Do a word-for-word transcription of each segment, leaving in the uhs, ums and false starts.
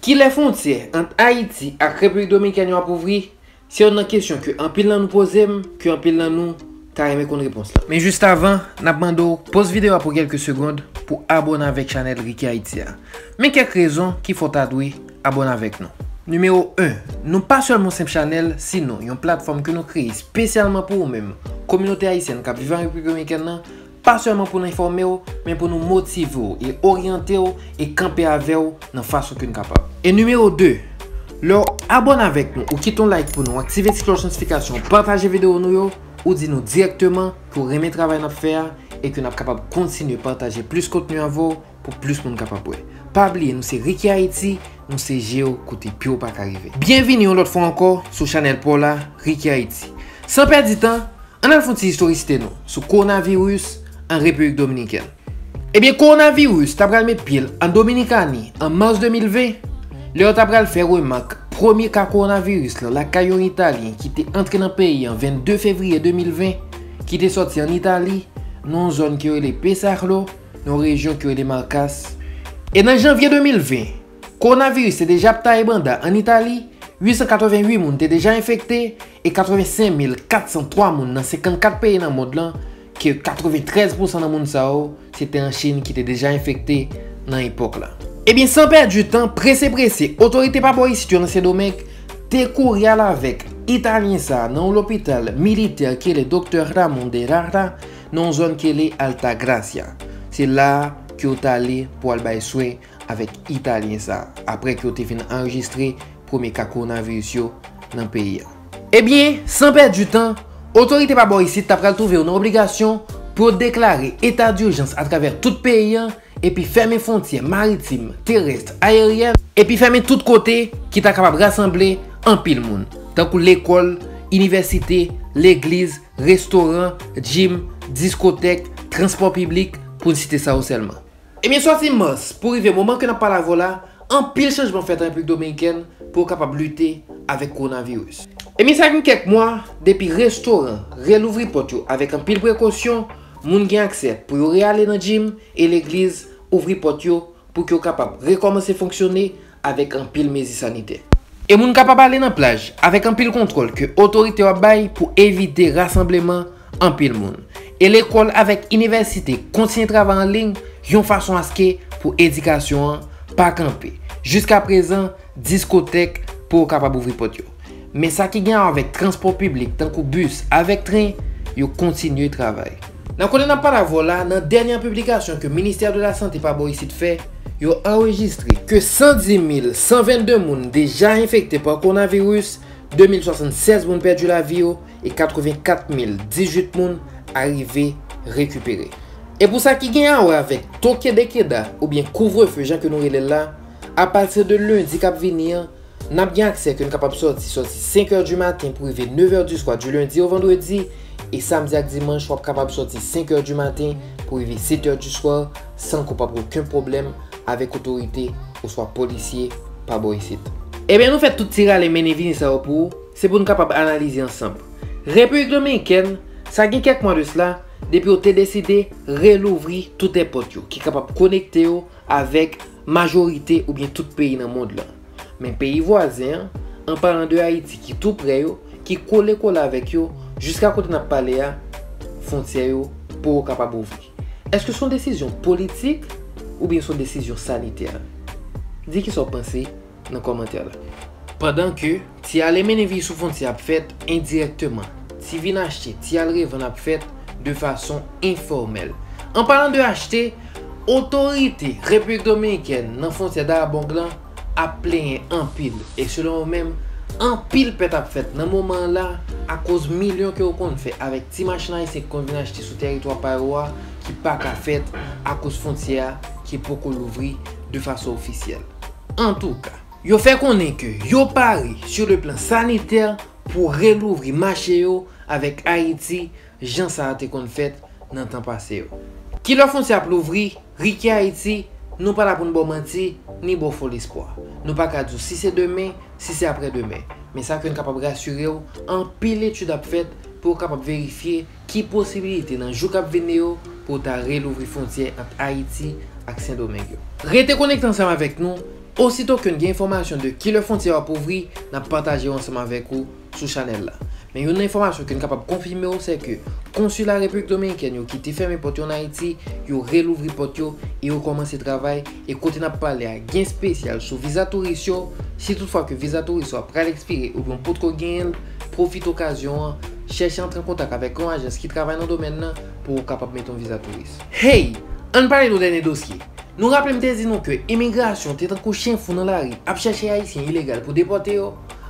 Kilè fwontyè ant Ayiti ak Repiblik Dominikèn yo ap ouvri? Se youn nan kesyon ke anpil nan nou poze m, ke anpil nan nou ta renmen konn repons la. Men jis avan, n ap mande w poz videyo a pou kèlke segond pou abòne avèk chanèl Ricky Haiti a. Men kèk rezon ki fè w ta dwe abòne avèk nou. Nimewo en, nou pa sèlman yon senp chanèl, sinon yon platfòm ke nou kreye espesyalman pou ou menm, kominote ayisyèn k ap viv an Repiblik Dominikèn nan, pa sèlman pou n enfòme w, men pou nou motive w e oryante w e kanpe avè w nan fason ke n kapab. E nimewo de, lè w abòne avèk nou, ou kite yon like pou nou, aktive ti klòch notifikasyon, pataje videyo nou yo, ou di nou dirèkteman ke w renmen travay n ap fè a e ke n ap kapab kontinye pataje plis kontni avè w pou plis moun kapab wè. Pa bliye, nou se Ricky Haiti, nou se je w kote pye w pa ka rive. Byenvini yon lòt fwa ankò sou chanèl pa w la, Ricky Haiti. San pèdi tan, ann al fè yon ti istorisite nou sou kowonaviris an Repiblik Dominikèn. Ebyen, kowonaviris ta pral met pye l an Dominikani an mas de mil ven, lè yo ta pral fè remak premye ka kowonaviris lan lakay yon Italyen ki te antre nan peyi an vennde fevriye de mil ven, ki te sòti an Itali, nan yon zòn ki rele Pesaro, nan yon rejyon ki rele Markas. E nan janvye de mil ven, kowonaviris te deja ap taye banda an Itali, uit san katrevenwit moun te deja enfekte e katrevensenk mil kat san twa moun nan senkannkat peyi nan mond lan, ke katreventrèz pousan nan moun sa yo, se te an Chin ki te deja enfekte nan epòk la. Ebyen, san pèdi tan, prese prese, otorite pa bò isit yo nan Sendomeng te kouri al avèk Italyen sa a nan yon lopital militè ki rele Doktè Ramon de Rara, nan yon zòn ki rele Altagracia. Se la a ke yo t ale pou al bay swen avèk Italyen sa a, apre ke yo te fin anrejistre premye ka kowonaviris yo nan peyi a. Ebyen, san pèdi tan, otorite pa bò isit ta pral twouve yo nan obligasyon pou yo deklare eta dijans atravè tout peyi an, epi fèmen fwontyè maritim, terès, ayeryèn, epi fèmen tout kote ki ta kapab rasanble anpil moun, tankou lekòl, inivèsite, legliz, restoran, gym, diskotèk, transpò piblik, pou n site sa yo sèlman. Ebyen, sòti mas pou rive moman ke n ap pale avè w la, anpil chanjman fèt an Repiblik Dominikèn pou yo kapab lite avèk kowonaviris. Ebyen, sa gen kèk mwa, depi restoran relouvri pòt yo avèk anpil prekosyon, moun gen aksè pou yo reyale nan gym e legliz ouvri pòt yo pou ke yo kapab rekòmanse fonksyone avèk anpil mezi sanitè. E moun kapab ale nan plaj avèk anpil kontwòl ke otorite yo ap bay pou evite rasanbleman anpil moun. E lekòl avèk inivèsite kontinye travay an liy yon fason aske pou edikasyon an pa kanpe. Jiskaprezan, diskotèk poko kapab ouvri pòt yo. Men sa ki gen a wè avèk transpò piblik, tankou bis avèk tren, yo kontinye travay. Nan kote n ap pale avè w la, nan dènye piblikasyon ke Ministè de la Sante pa bò isit fè, yo anrejistre ke san di mil san vennde moun deja enfekte pa kowonaviris, de mil swasannsèz moun pèdi lavi yo e katrevenkat mil dizuit moun arive rekipere. E pou sa ki gen a wè avèk toke de keda oubyen kouvrefe jan ke nou rele l la, apati de lendi k ap vini an, n ap gen aksè ke n kapab sòti, sòti senk è di maten pou rive nèf è di swa di lendi o vandredi, e samdi ak dimanch w ap kapab sòti senk è di maten pou rive sèt è di swa san ke w p ap gen okenn pwoblèm avèk otorite oswa polisye pa bò isit. Ebyen, nou fè tout ti rale mennen vini sa yo pou ou, se pou n kapab analize ansanm. Repiblik Dominikèn, sa gen kèk mwa de sila, depi yo te deside relouvri tout èpòt yo ki kapab konekte yo avèk majorite oubyen tout peyi nan mond lan. Men peyi vwazen an, an palan de Ayiti ki tou prè yo, ki kole kole avèk yo, jiska kote n ap pale a, fwontyè yo poko kapab ouvri. Èske se yon desizyon politik oubyen se yon desizyon sanitè? Di kisa w panse nan kòmantè la. Pandan ke ti ale mennen vini sou fwontyè ap fèt endirèkteman, ti vin achte, ti al revann ap fèt de fason enfòmèl. An palan de achte, otorite Repiblik Dominikèn nan fwontyè Dayabong lan ap plenyen anpil, e selon yo menm, anpil pèt ap fèt nan moman an la akoz milyon ke yo konn fè avèk ti machin ayisyen ki konn vin achte sou tèritwa pa yo a ki pa ka fèt akoz fwontyè a ki poko louvri de fason ofisyèl. Antouka, yo fè konnen ke yo pare sur le plan sanitè pou relouvri mache yo avèk Ayiti, jan sa a te konn fèt nan tan pase yo. Kilè fwontyè ap louvri? Ricky Haiti, nou pa la pou n ba w manti, ni ba w fo lespwa. Nou pa ka di w si se demen, si se aprè demen. Men sa ke n kapab rasire w, anpil etid ap fèt pou yo kapab verifye ki posibilite nan jou k ap vini yo pou yo ta relouvri fwontyè ant Ayiti ak Sendomeng yo. Rete konekte ansanm avèk nou, Osito ke n gen enfòmasyon de kilè fwontyè yo ap ouvri, n ap pataje yo ansanm avèk ou sou chanèl la. Men youn nan enfòmasyon ke n kapab konfime w, se ke konsila Repiblik Dominikèn yo ki te fèmen pòt yo ann Ayiti, yo relouvri pòt yo e yo kòmanse travay. E kote n ap pale a, gen espesyal sou viza touris yo. Si toutfwa ke viza touris ou a pral ekspire oubyen w potko genyen l, pwofite okazyon an, chèche antre an kontak avèk yon ajans ki travay nan domèn nan pou w kapab mete yon viza touris. Hey! Ann pale de yon dènye dosye. Nou raple m te di nou ke imigrasyon te tankou chen fou nan lari ap chèche Ayisyen ilegal pou depòte yo?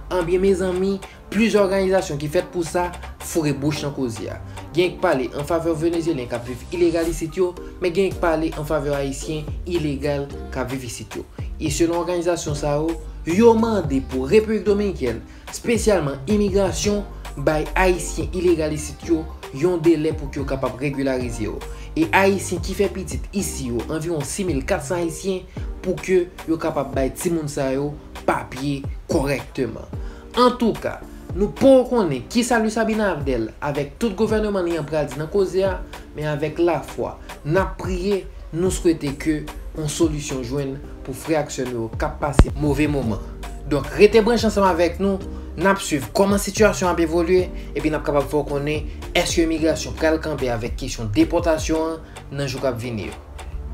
Anbyen mezanmi, plizyè òganizasyon ki fèt pou sa foure bouch nan koze a. Genyen k pale an favè Venezyelyen k ap viv ilegal isit yo, men genyen k pale an favè Ayisyen ilegal k ap viv isit yo. E selon òganizasyon sa yo, yo mande pou Repiblik Dominikèn, espesyalman imigrasyon, bay Ayisyen ilegal isit yo yon delè pou ke yo kapab regilarize yo. E Ayisyen ki fè pitit isi yo, anviwon sis mil kat san Ayisyen, pou ke yo kapab bay timoun sa yo papye kòrèkteman. Antouka, nou poko konnen kisa Luis Abinader avèk tout gouvènman li an pral di nan koze a, men avèk lafwa, n ap priye, nou swete ke yon solisyon jwenn pou frè ak sè nou yo k ap pase move moman. Donk, rete branche ansanm avèk nou, n ap swiv kòman sitiyasyon an ap evolye, epi n ap kapab fè w konnen èske imigrasyon pral kanpe avèk kesyon depòtasyon an nan jou k ap vini yo.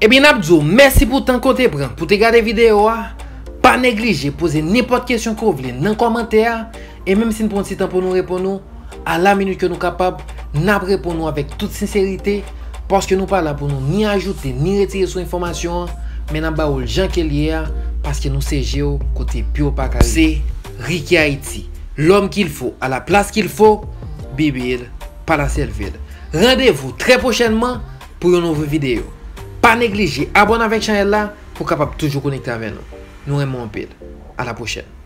Ebyen, n ap di w mèsi pou tan ke w te pran pou te gade videyo a. Pa neglije poze nenpòt kesyon ke w vle nan kòmantè a, e menm si n pran ti tan pou nou reponn ou, a la minit ke nou kapab, n ap reponn ou avèk tout senserite, paske nou pa la pou nou ni ajoute, ni retire sou enfòmasyon an, men n ap ba w l jan ke l ye a, paske nou se je w kote pye w pa ka rive. Se Ricky Haïti, l'homme qu'il faut, à la place qu'il faut, Bibil, pa la sèlvil. Randevou trè pwochènman pou yon nouvo videyo. Pa neglije abòne avèk chanèl la pou w kapab toujou konekte avè nou. Nou renmen w anpil. A la pwochèn.